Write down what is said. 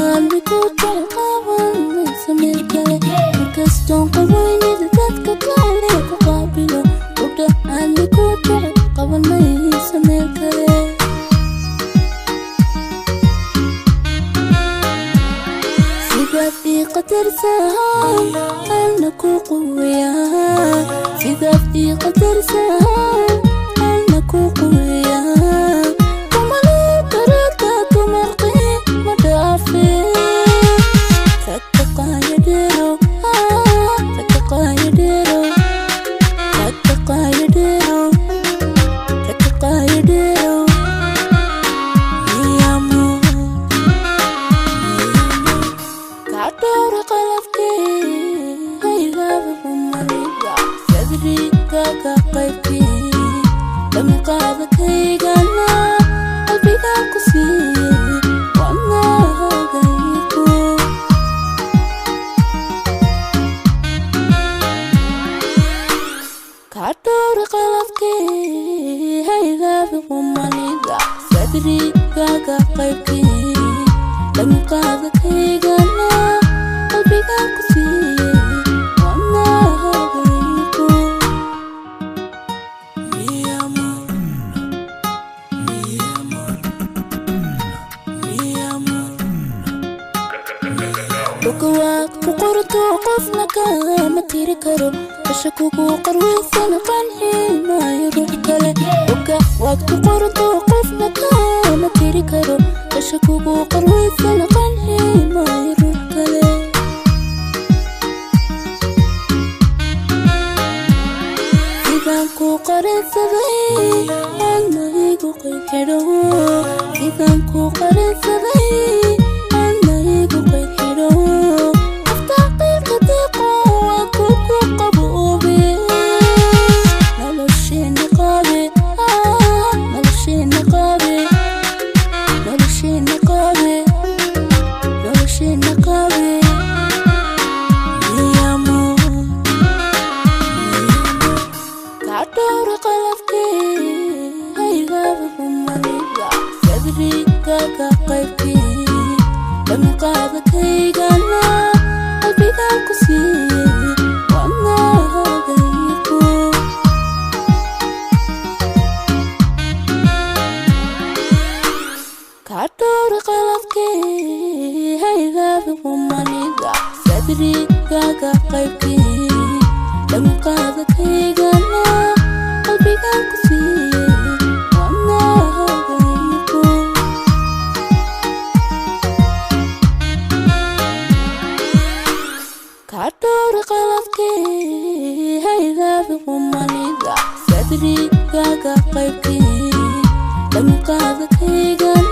Qalbigu jecel qaban maysa meel kale. Markastoon qaweynida dadka kale ku qaabilo, qudha aadmigu jecel qaban maysa meel kale. Sidaad ii qadarsan alna ku quweyaa, sidaad ii qadarsan alna ku quweyaa. Kumale karada dumarqi ma dhaafe. Ragga qaaya dheero, ragga qaaya dheero, ragga qaaya dheero, ragga qaaya dheero. Mi amor. Kadhowra qalabkii haygaaba humanida, sadrigaaga qaybkii damiqaadakaygana qalbigaa ku siiyey wadnahagayku. Kadhowra qalabkii haygaaba humanida, sadrigaaga qaybkii damiqaadakaygana qalbigaa ku siiyey wadnahagayku. Mi amor, mi amor, mi amor. Dhulka waad ku qorto, qofna kama tiri karo. Kasha kugu qarweysana qanci maayo ruux kale. Dhulka waad ku qorto, qofna kama tiri karo. Kasha kugu qarweysana qanci maayo ruux kale. Sidaan ku qarinsaday aadna igu qeyd xidho, sidaan ku qarinsaday aadna igu qeyd xidho. Aftaqiilka deeqo waa kugu qaboobe. Nolosheena qaabe, nolosheena qaabe, nolosheena qaabe, nolosheena qaabe. Mi amor. Kadhowra qalabkii haygaaba humanida, sadrigaaga qaybkii damiqaadakaygana qalbigaa ku siiyey wadnahagayku. Kadhowra qalabkii haygaaba humanida, sadrigaaga qaybkii damiqaadakaygana qalbigaa ku siiyey wadnahagayku. Kadhowra qalabkii haygaaba humanida, sadrigaaga qaybkii damiqaadakaygana.